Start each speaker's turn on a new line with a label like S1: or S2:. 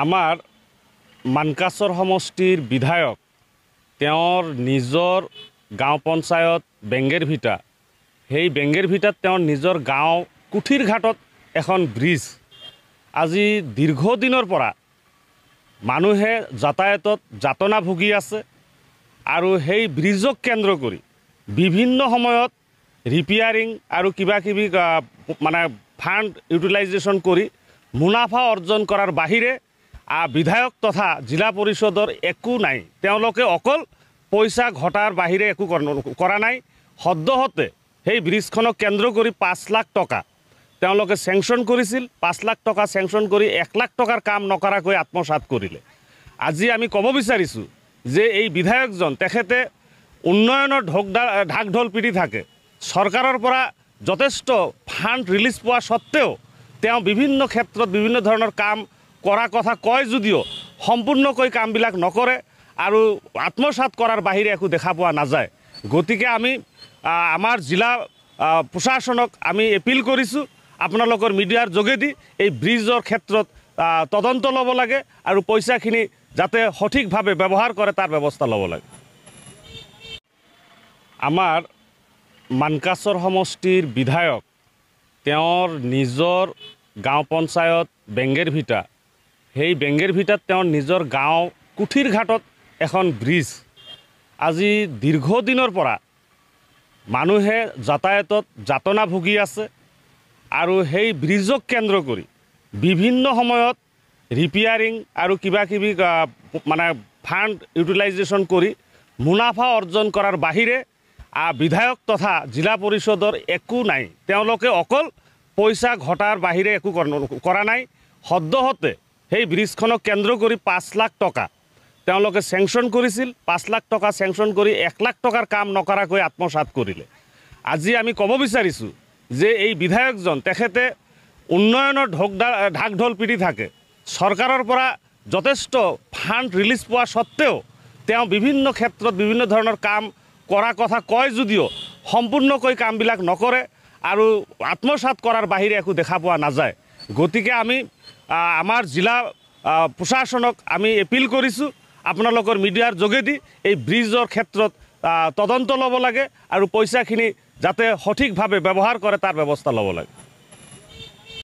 S1: আমাৰ মানকাচৰ সমষ্টিৰ বিধায়ক তেওঁৰ নিজৰ গাঁও পঞ্চায়ত বেংগেৰভিটা, সেই বেংগেৰভিটাত তেওঁৰ নিজৰ গাঁও কুঠিৰঘাটত এখন ব্ৰিজ আজি দীৰ্ঘদিনৰ পৰা মানুহে যাতায়াতত যাতনা ভুগি আছে আৰু সেই ব্ৰিজক কেন্দ্ৰ কৰি বিভিন্ন সময়ত ৰিপেয়াৰিং আৰু কিবা কিবি মানে ফাণ্ড ইউটিলাইজেশ্যন কৰি মুনাফা অৰ্জন কৰাৰ বাহিৰে বিধায়ক তথা জিলা পৰিষদৰ একো নাই। তেওঁলোকে অকল পইচা ঘটাৰ বাহিৰে একো কৰা নাই। সদ্যহতে সেই ব্ৰিজখনক কেন্দ্ৰ কৰি 5 লাখ টকা তেওঁলোকে চেংচন কৰিছিল। 5 লাখ টকা চেংচন কৰি 1 লাখ টকাৰ কাম নকৰাকৈ আত্মসাত কৰিলে। আজি আমি ক'ব বিচাৰিছোঁ যে এই বিধায়কজন তেখেতে উন্নয়নৰ ঢাক ঢোল পিটি থাকে, চৰকাৰৰ পৰা যথেষ্ট ফাণ্ড ৰিলিজ পোৱা সত্ত্বেও তেওঁ বিভিন্ন ক্ষেত্ৰত বিভিন্ন ধৰণৰ কাম কৰা কথা কয় যদিও সম্পূৰ্ণকৈ কামবিলাক নকৰে আৰু আত্মসাত কৰাৰ বাহিৰে একো দেখা পোৱা নাযায়। গতিকে আমি আমাৰ জিলা প্ৰশাসনক আমি এপিল কৰিছোঁ, আপোনালোকৰ মিডিয়াৰ যোগেদি এই ব্ৰিজৰ ক্ষেত্ৰত তদন্ত ল'ব লাগে আৰু পইচাখিনি যাতে সঠিকভাৱে ব্যৱহাৰ কৰে তাৰ ব্যৱস্থা ল'ব লাগে। আমাৰ মানকাচৰ সমষ্টিৰ বিধায়ক তেওঁৰ নিজৰ গাঁও পঞ্চায়ত বেংগেৰভিটা, সেই বেংগেৰভিটাত তেওঁৰ নিজৰ গাঁও কুঠিৰঘাটত এখন ব্ৰিজ আজি দীৰ্ঘদিনৰ পৰা মানুহে যাতায়াতত যাতনা ভুগি আছে আৰু সেই ব্ৰিজক কেন্দ্ৰ কৰি বিভিন্ন সময়ত ৰিপেয়াৰিং আৰু কিবা কিবি মানে ফাণ্ড ইউটিলাইজেশ্যন কৰি মুনাফা অৰ্জন কৰাৰ বাহিৰে বিধায়ক তথা জিলা পৰিষদৰ একো নাই। তেওঁলোকে অকল পইচা ঘটাৰ বাহিৰে একো কৰা নাই। সদ্যহতে সেই ব্ৰিজখনক কেন্দ্ৰ কৰি 5 লাখ টকা তেওঁলোকে চেংচন কৰিছিল। 5 লাখ টকা চেংচন কৰি 1 লাখ টকাৰ কাম নকৰাকৈ আত্মসাত কৰিলে। আজি আমি ক'ব বিচাৰিছোঁ যে এই বিধায়কজন তেখেতে উন্নয়নৰ ঢাক ঢোল পিটি থাকে, চৰকাৰৰ পৰা যথেষ্ট ফাণ্ড ৰিলিজ পোৱা সত্ত্বেও তেওঁ বিভিন্ন ক্ষেত্ৰত বিভিন্ন ধৰণৰ কাম কৰা কথা কয় যদিও সম্পূৰ্ণকৈ কামবিলাক নকৰে আৰু আত্মসাত কৰাৰ বাহিৰে একো দেখা পোৱা নাযায়। গতিকে আমি আমাৰ জিলা প্ৰশাসনক আমি এপিল কৰিছোঁ, আপোনালোকৰ মিডিয়াৰ যোগেদি এই ব্ৰিজৰ ক্ষেত্ৰত তদন্ত ল'ব লাগে আৰু পইচাখিনি যাতে সঠিকভাৱে ব্যৱহাৰ কৰে তাৰ ব্যৱস্থা ল'ব লাগে।